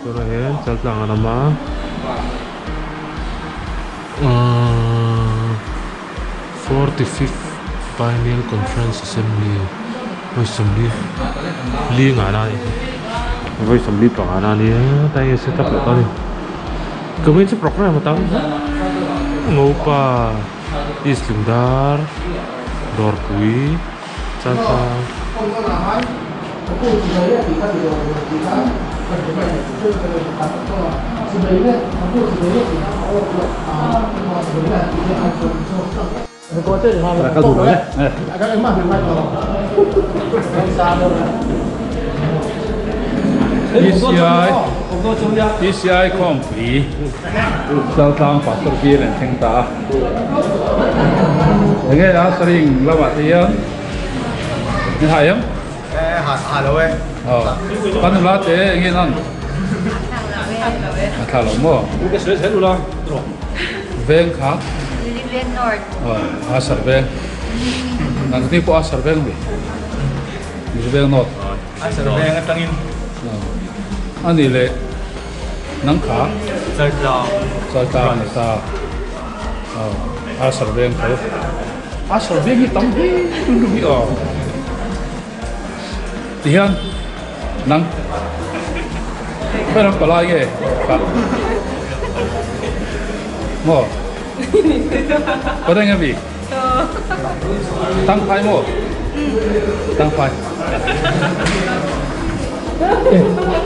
Tunah hian Chaltlang an awm a ahh 45th Biennial Conference Assembly vawi sawmli li nghahna a nih hi vawi sawmli pangnga a nia tlai nge set up leh ta a ni ka vawiin chu programme a tam Ngopa East Lungdar Dawrpui. Chaltlang. PCI Khawmpui Chaltlang Pastor Bial an thleng ta a. Enge a saring lamah te hian ni hai em? Eh ha ha lo e. Ờ. Kan nula te enge nan? A thla lo maw? Ka sawi zel ula. Veng kha? Veng North. Ờ, a sar veng. Nang ni pawh a sar veng mi. Veng North. A sar veng atangin. Ani leh nang kha? Chaltlang. Chaltlang ni ta. A sar veng tho. A sar veng hi tam hle tum tum hi aw. Tihian nang khawilam palai nge kha maw? Pateng a mi? Tangphai maw? Tangphai.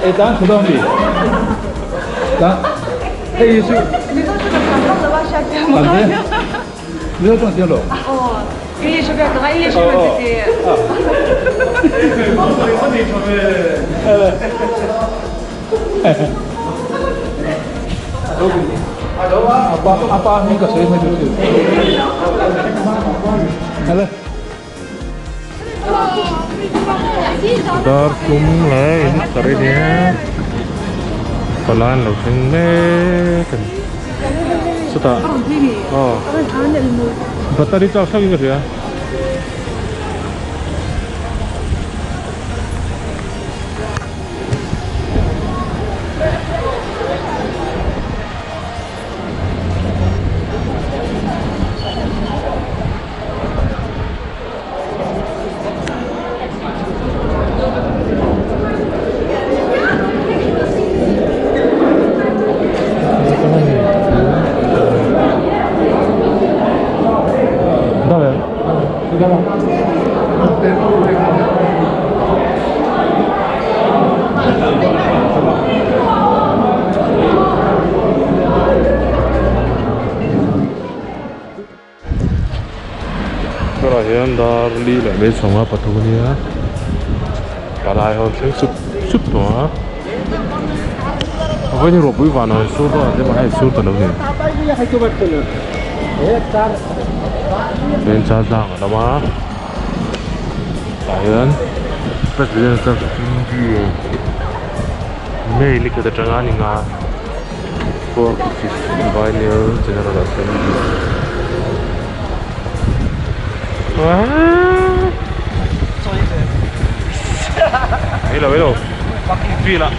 E tang thu dawn mi? Tang hei hi chu Kan te Mizo tawng thiam lo. English a biak tak a English a rawn ti ti. Apa apa hming ka sawi mai tur chu. Hello. Dar tlum leh in saree nia pala an lo thleng mek a ni chutah aw battery charge hlauh in ka hria. Tunah hian dar li leh mai chhawng a pathum a nia palai ho thleng sup sup tawh a vawiin hi ruahpui van a sur dawn a tlem a hei sur ta lo ni chuan chaltlang a awm a tah hian president church of India May ni khat atanga ni nga. 45th Biennial General Assembly. Hello, hello. Fucking feel ah.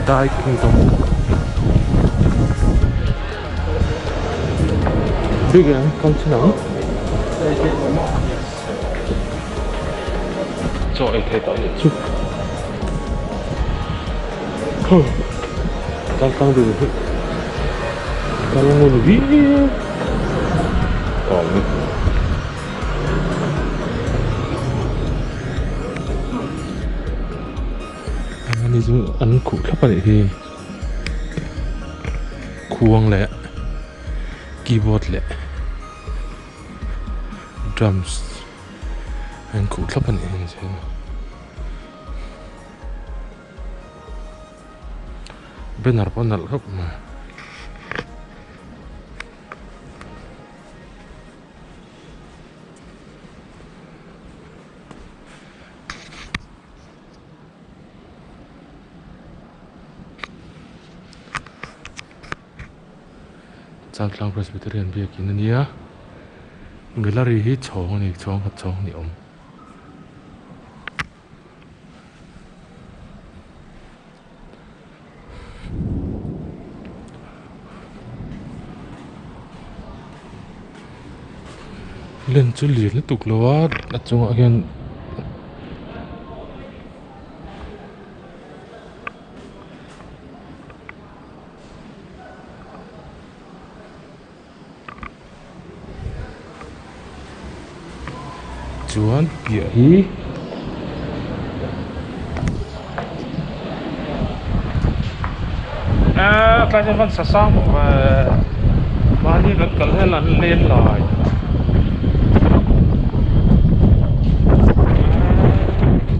Dai Kingdom. Big ang culture ang. Chaw ei thei tawh nih chu kal tlang deuh hi kal ngun viau tawh ang ani chu an khuh thlap a nih hi khuang leh keyboard leh drums a inkhuh thlap a nih hi chuan banner pawh a nalh khawp mai. Chaltlang Presbyterian biakin a nia gallery hi chhawng a ni chhawng khat chhawng hnih a awm. Len chu lian lutuk lo a a chungah hian chuan piah hi aaa tlai chuan van sa sang bawk ve mahni kan kal hian an len lai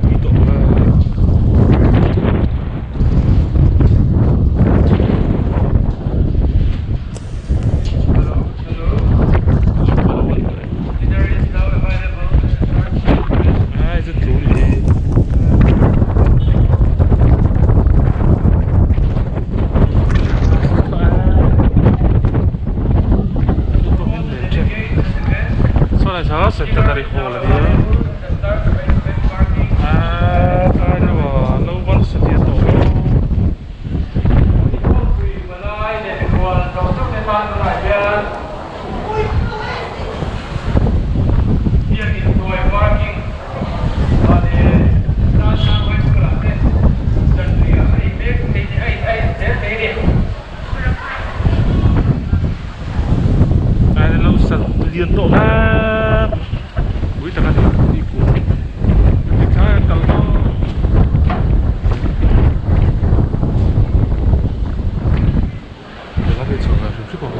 tui tawh ve. Centenary Hall a nia Lian tawh hle pui tak a ni tih kum tikhlai an kal dawn. Nula hi chho ve hrim hrim ang.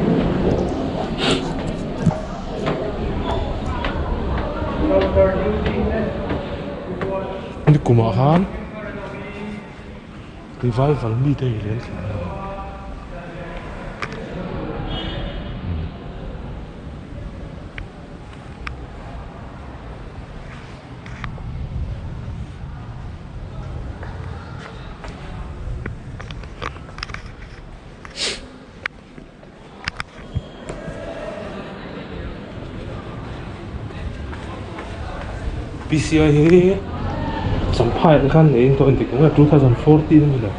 Nikumah khan revival mite hi len thla a. P_C_I hi champhai ah khan nei in tawh engtik emaw 2014 a ni lo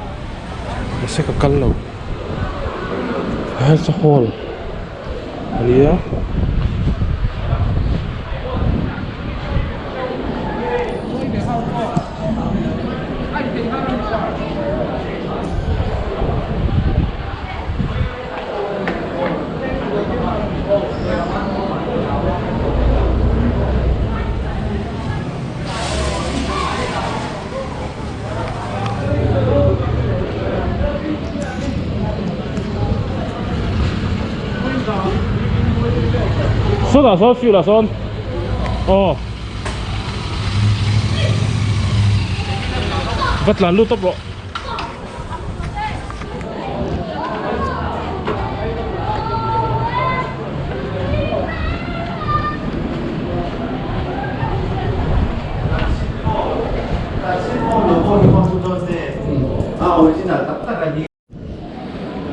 mahse ka kal lo health hall a nia. Sawtah sawn field ah sawn aw va tlan lut tawp rawh.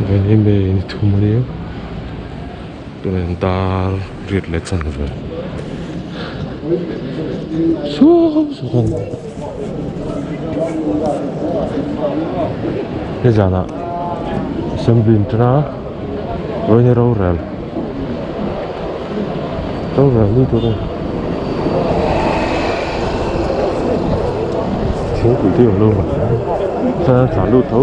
Vengin ni thum a nia tunah hian dar riat leh chanve suau suau a ni nizanah assembly in tan a vawiin rorel rorel ni tur a ni thingpui te awm lo chuan a tlan lut tho.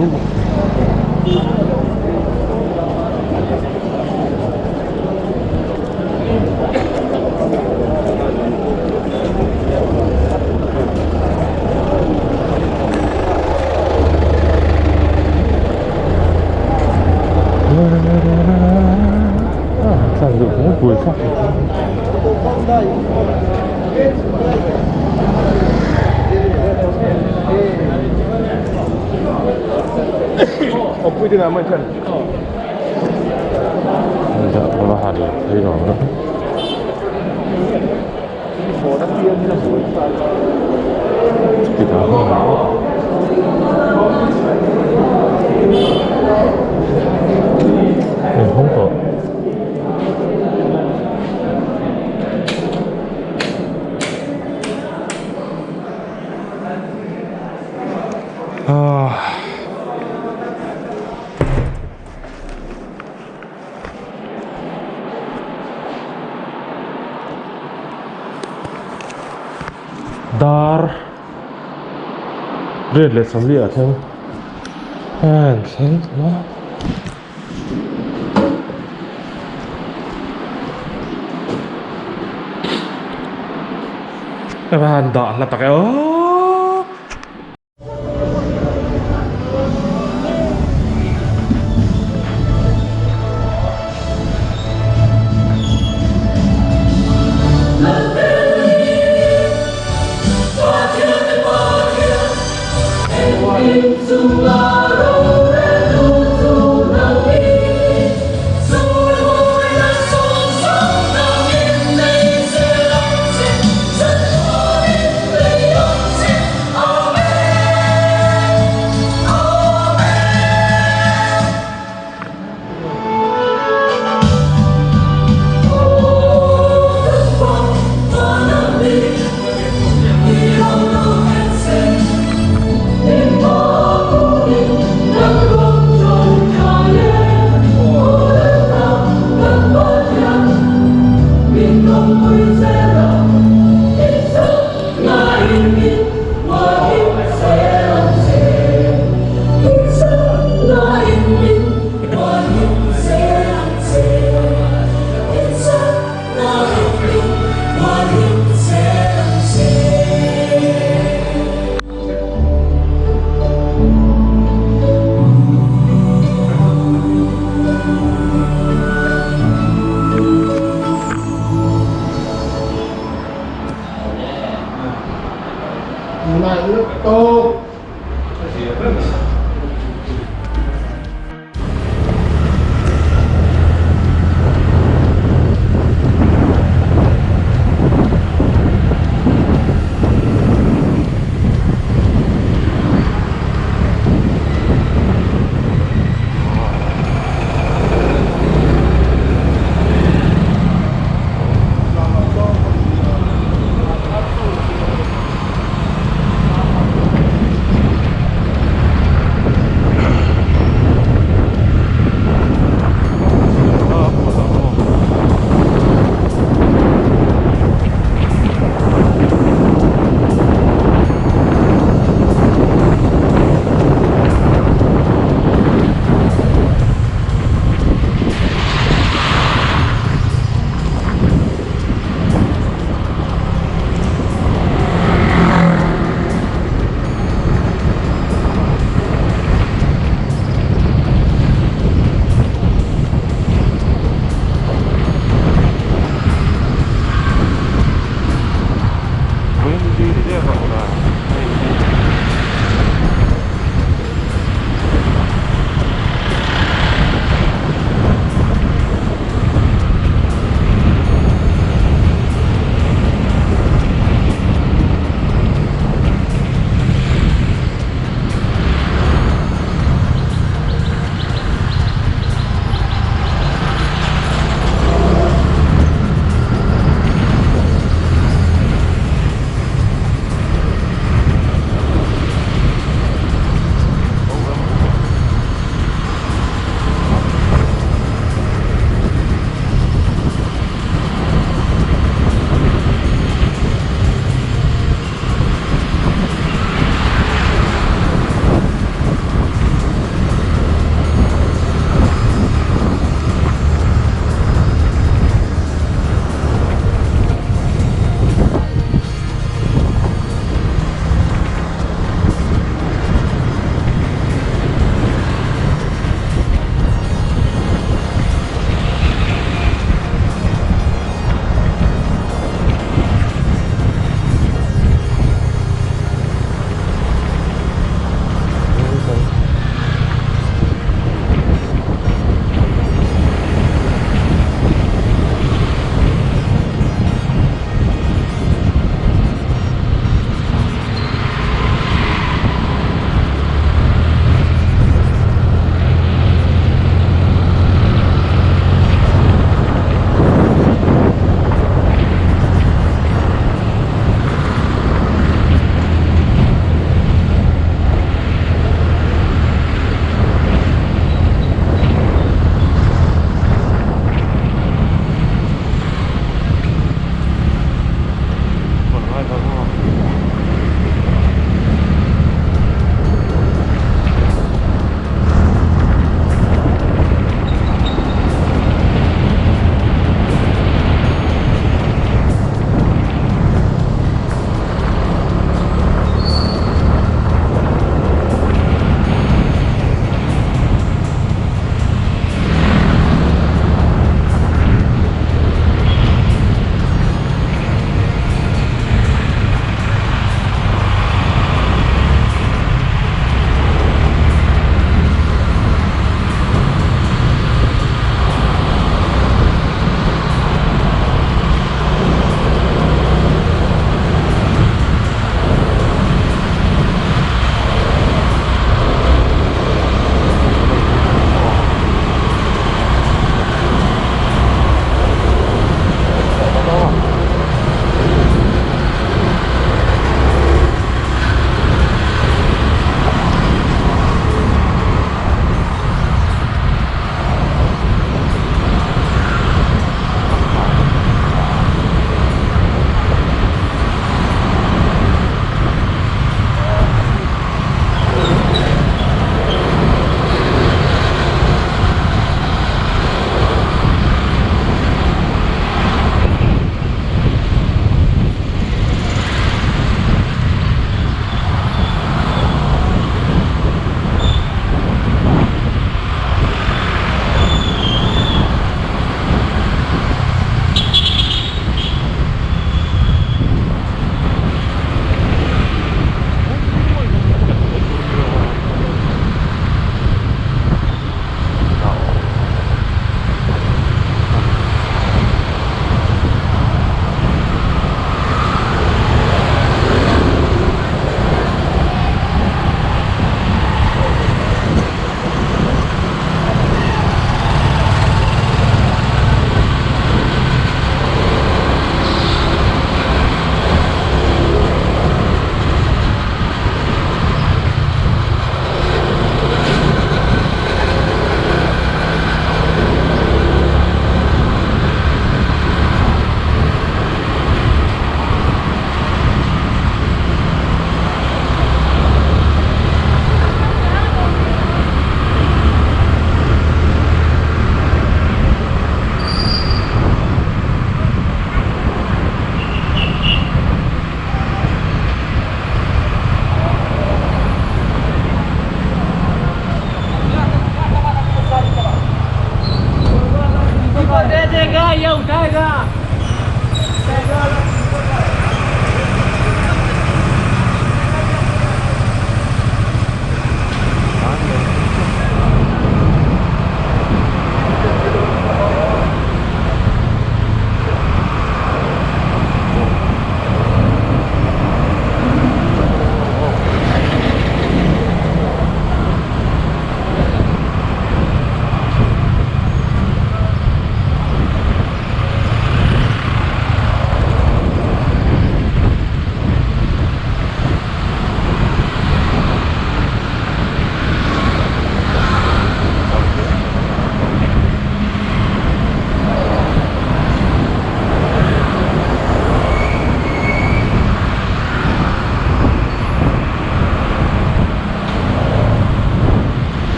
Dar riat leh sawmli ah thleng an thleng tawh a. A va han dah hla tak e aww.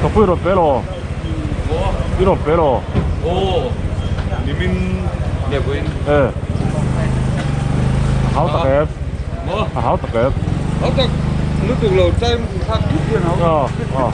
Ka pui rawn pe lo. I rawn pe lo. Aw, nimin ngepuin. E. A hau tak em? Maw? A hau tak em? Hau tak lutuk lo time thlak thut hian hau. Aw, aw.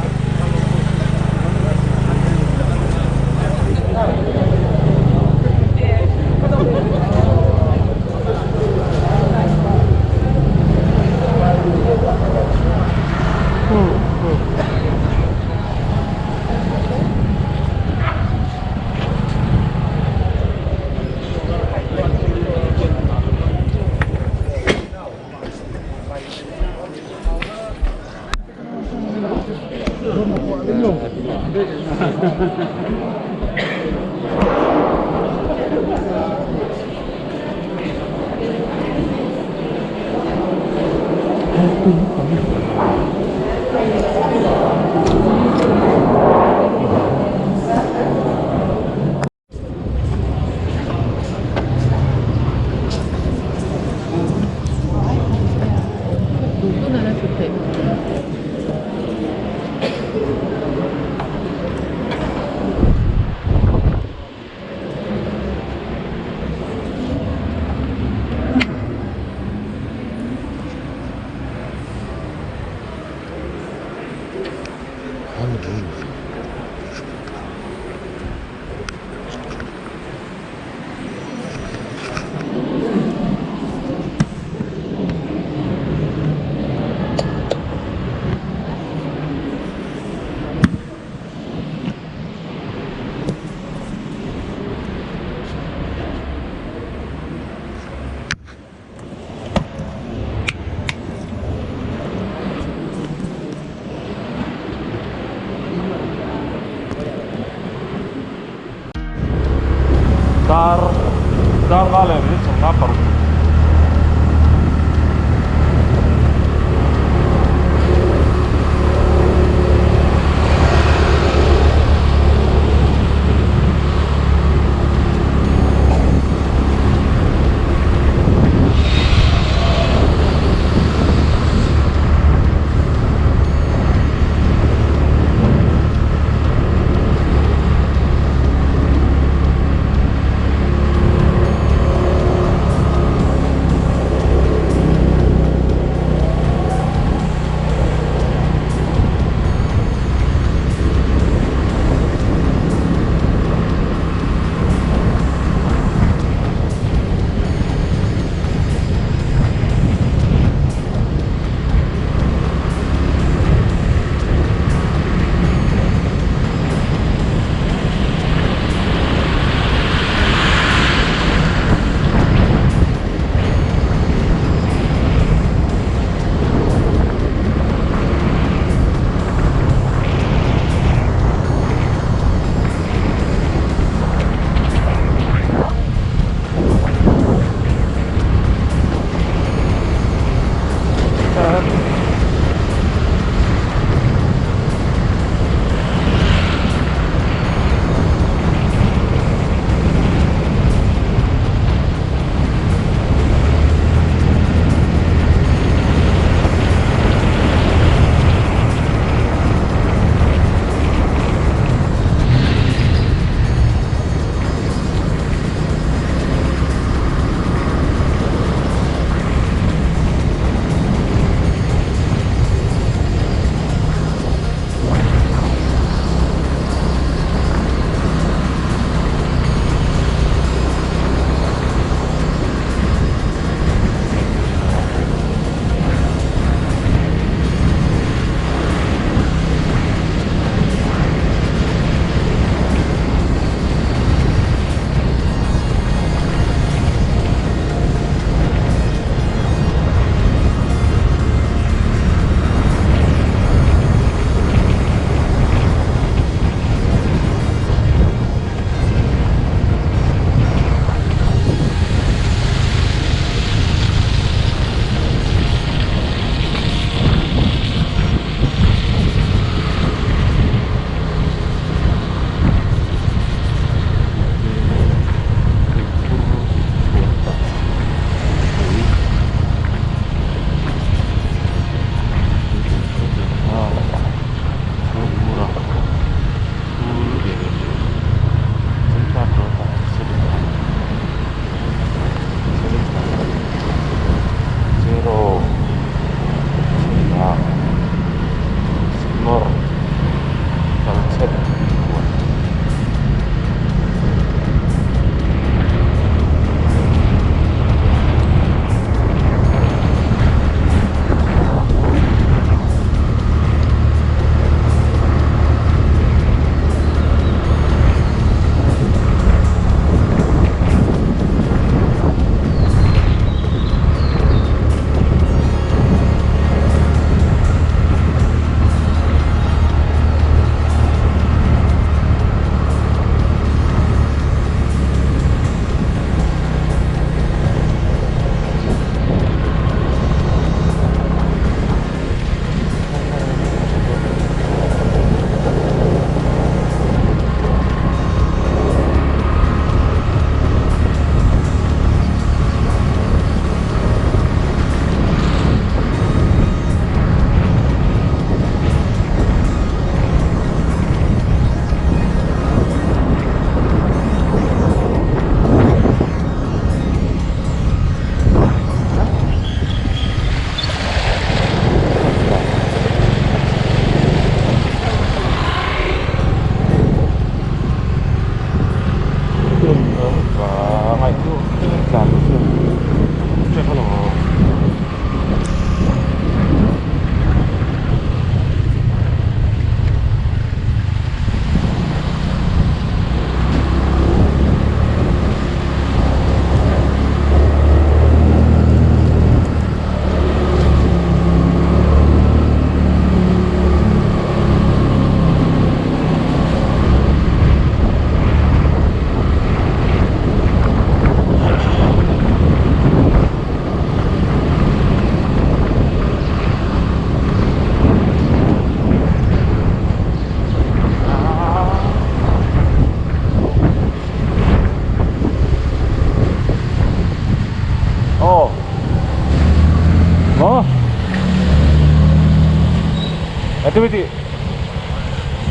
Activity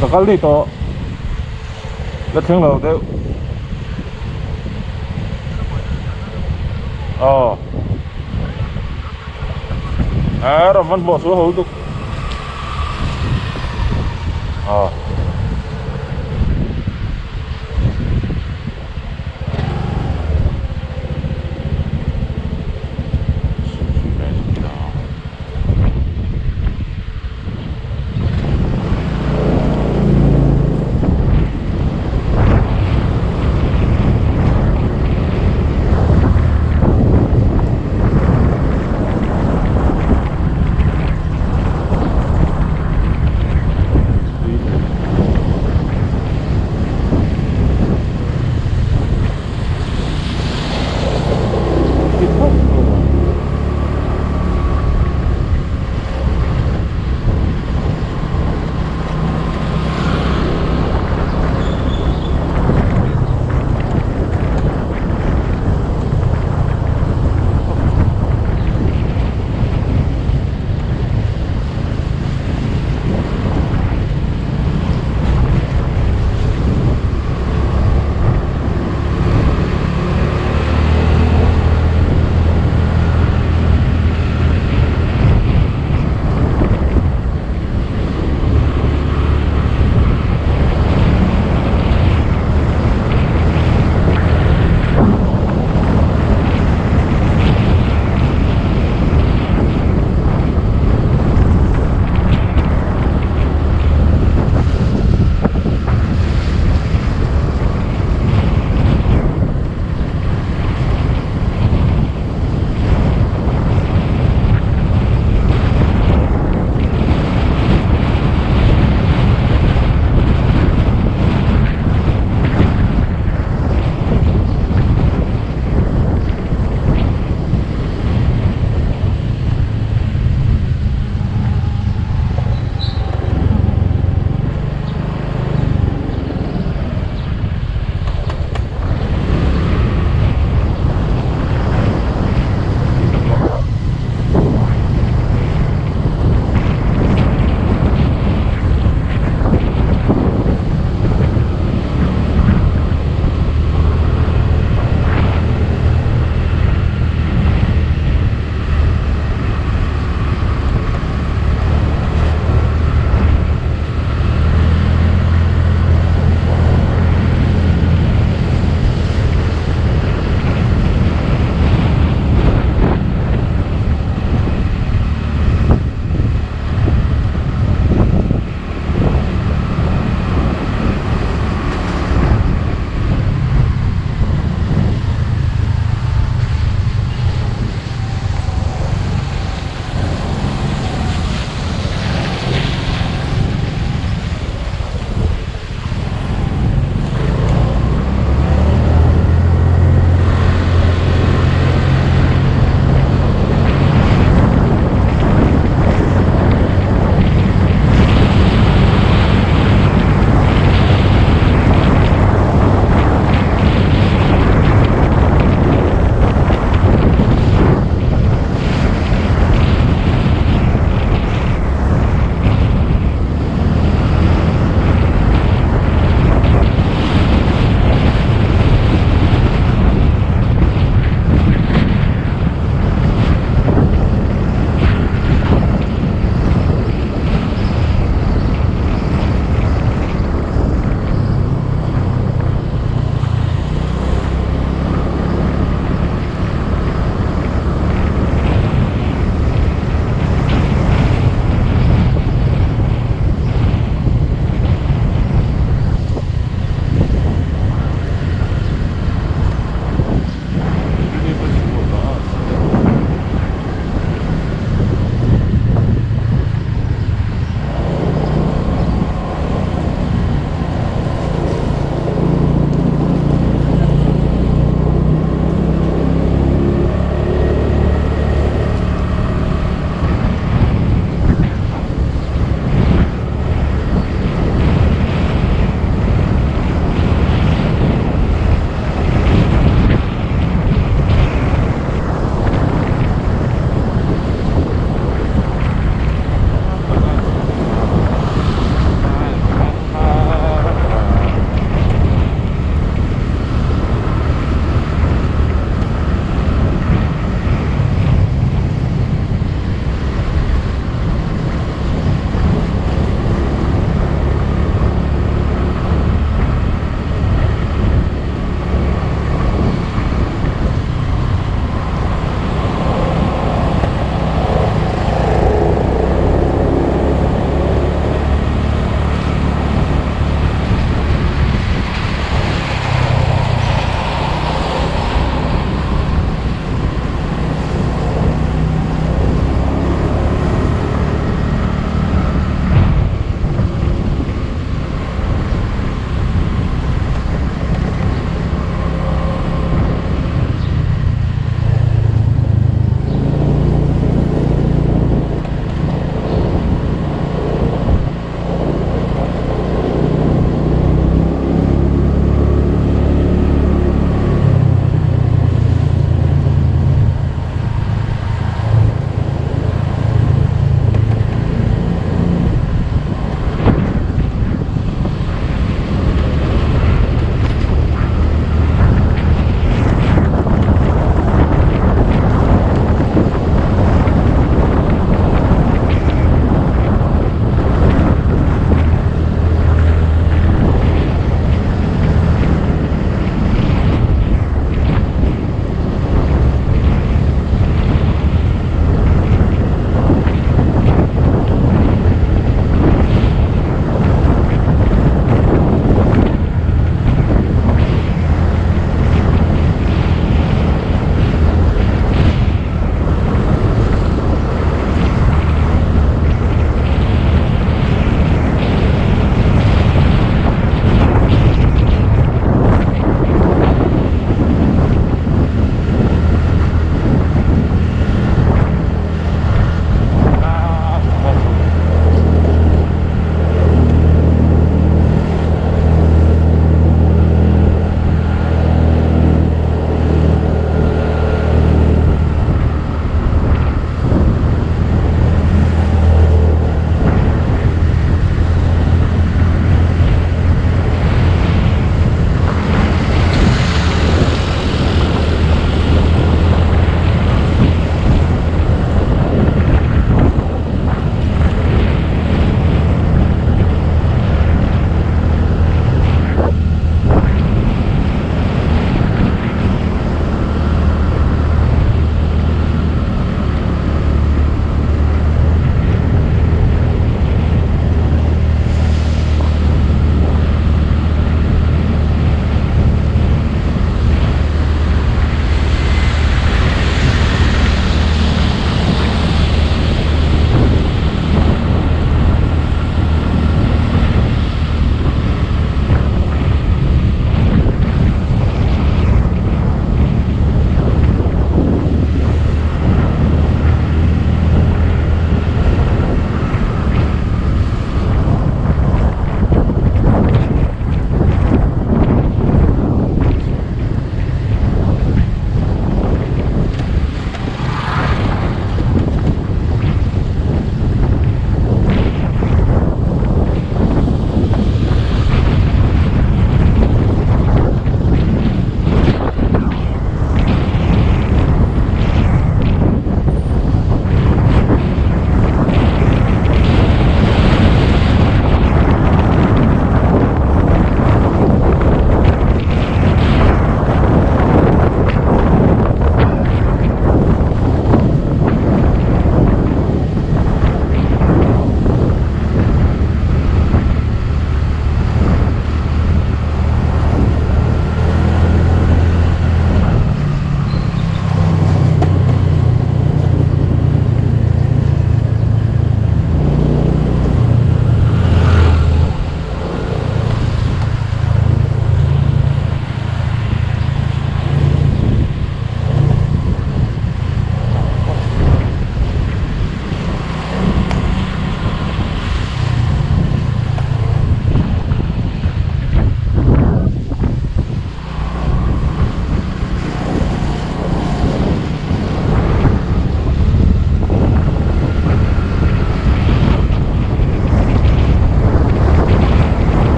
ka kal daih tawh la thleng lo deuh aw a rawn hmanhmawh chu a ho lutuk aw.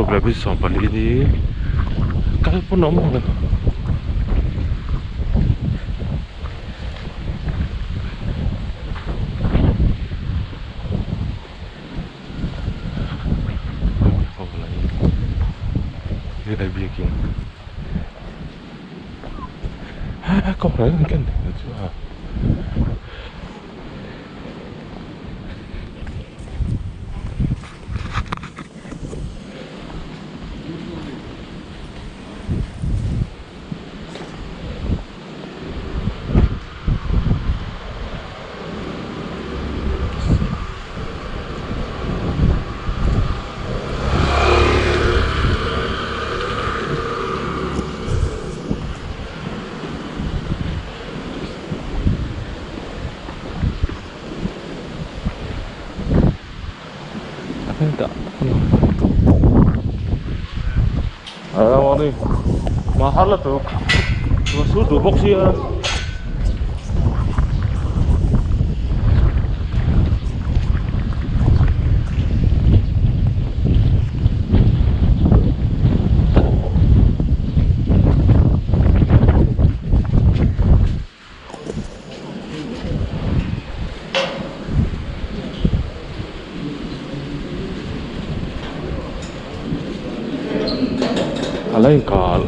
Paruk leh minute 14 ni kal pawn a awm ang em? Biakin Mà hát là tụi tụi suốt tụi bốc xia. Alleen kal.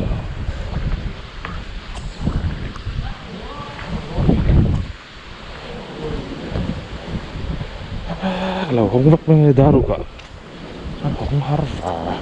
Lo không vấp đa đủ cả. Không har và.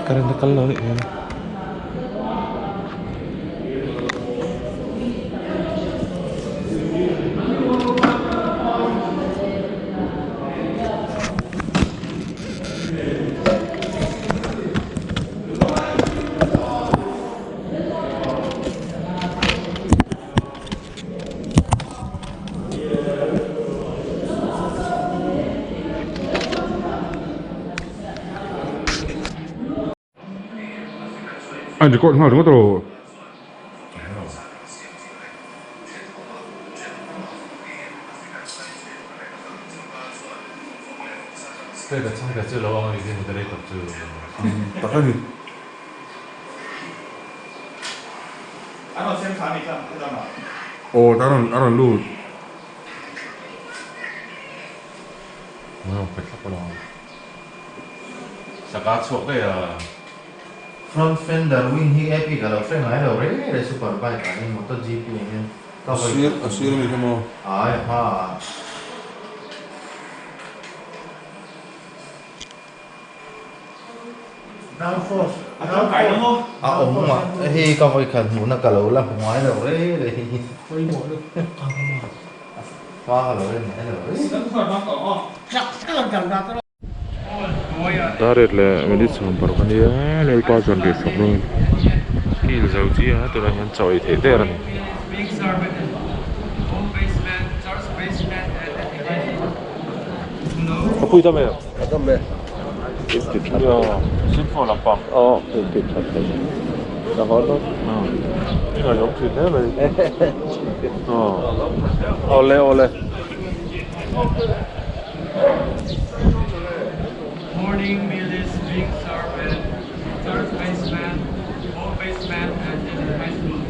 Current kal lo ni. Anh record nghal ringawt rawh. Cái cái cái cái lo ang ni moderator chu. Tak ani. Aw taron aron lut. Nó phải thắp lo. Saka chuak đây à. Front fender wing hi epic alo frame ai lo re re super bike ani MotoGP hian. Sir a sir mi kha maw. Ai ha. Downforce. A awm a hei ka vawi khat hmuhna ka lo la hmu ngai lo re re hi. Hma ka lo en ngai lo re. Daret le minute 15 ani a lalpa chuan ri sak rawng kil zo chi a tunah hian chaw ei theih der ani. A pui ta me. A ta me. Xin phô làm bằng. Ờ, kịp thật đấy. Là ngon đó. Nhưng mà giống thịt thế mày. Ờ. Ole ole. Morning meal is being served at third baseman, home baseman, and second baseman.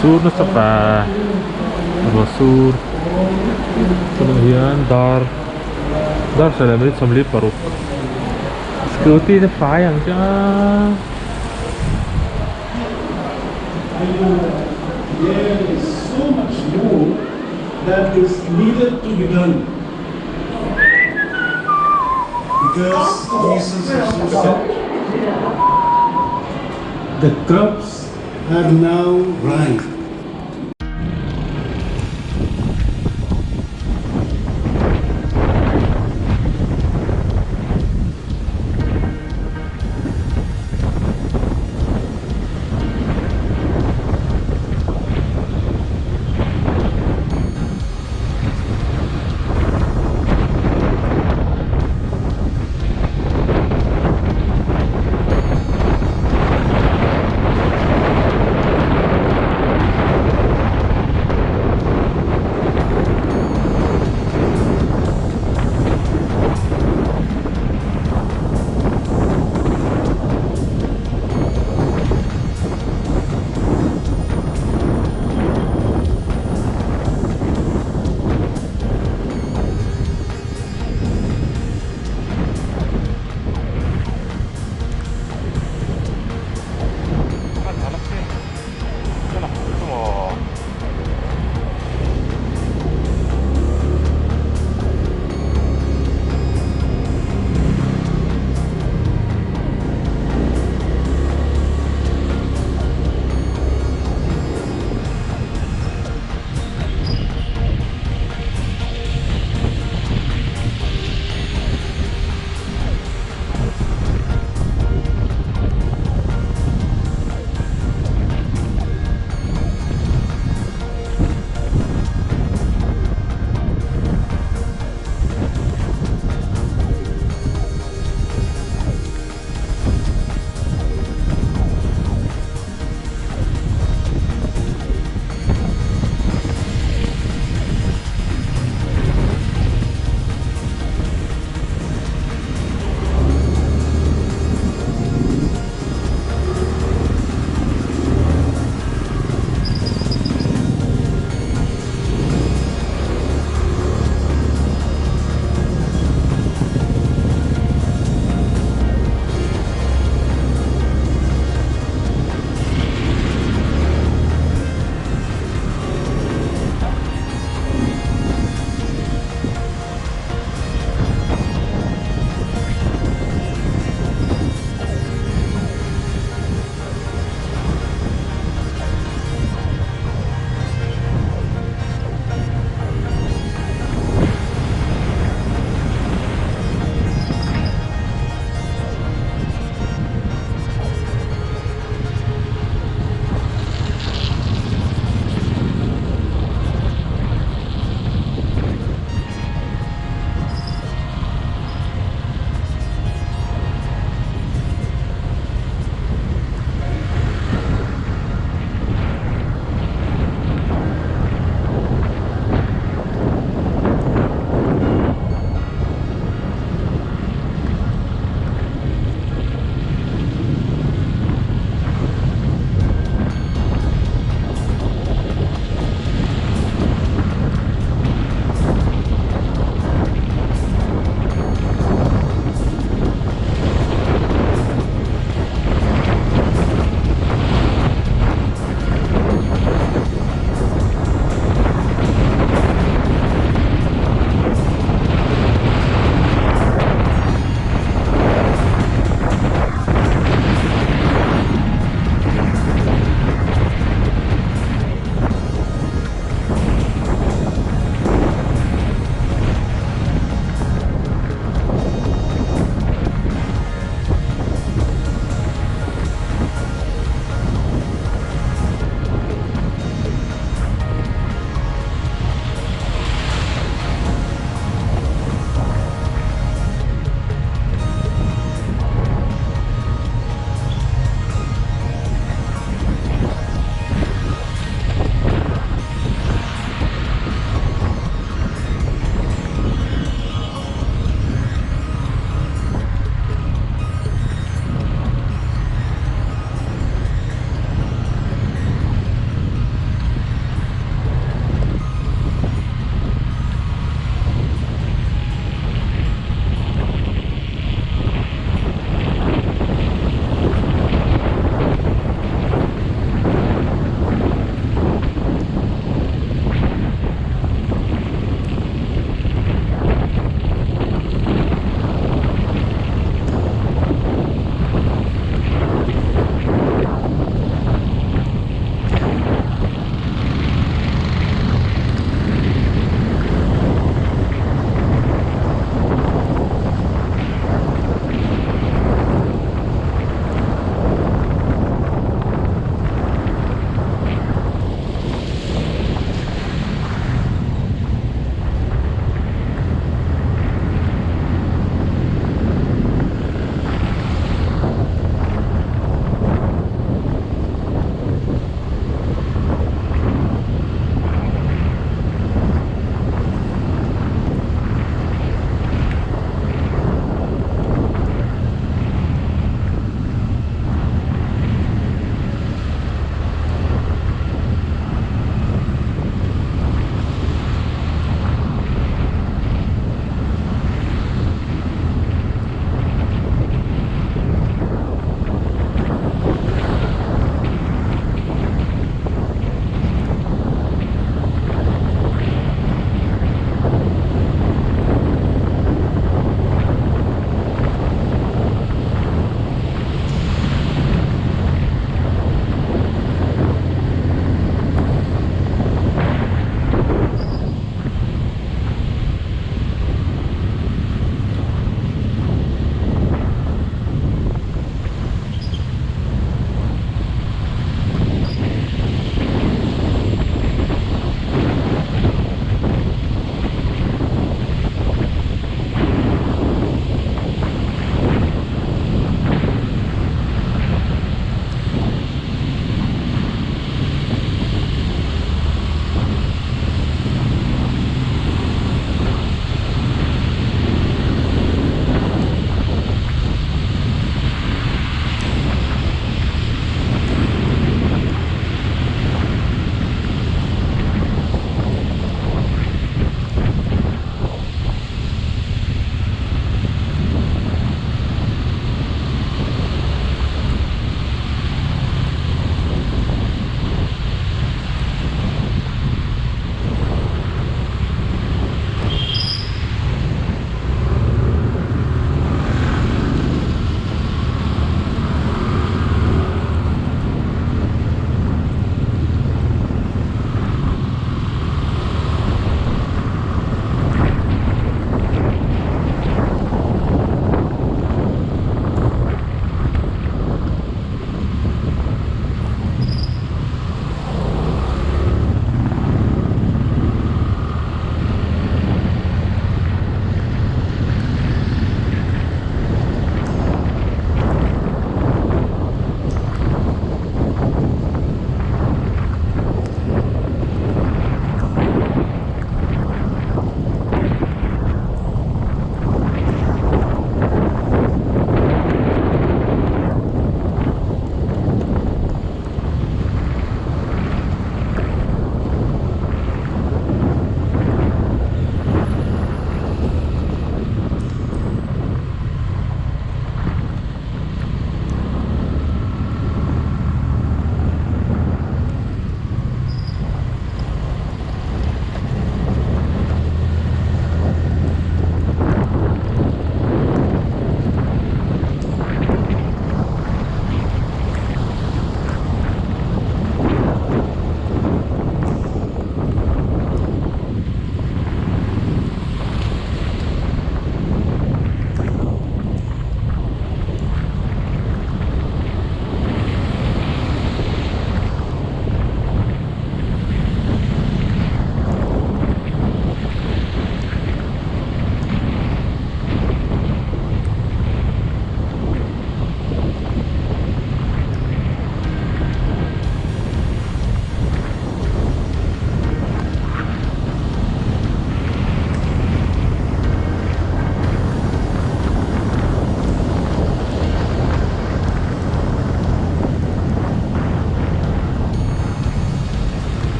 Sur nasa pa ruah sur tunah hian dar dar sarih leh minute 46 scooty te fai ang chu a. There is so much more that is needed to be done because Jesus is so The crops are now ripe.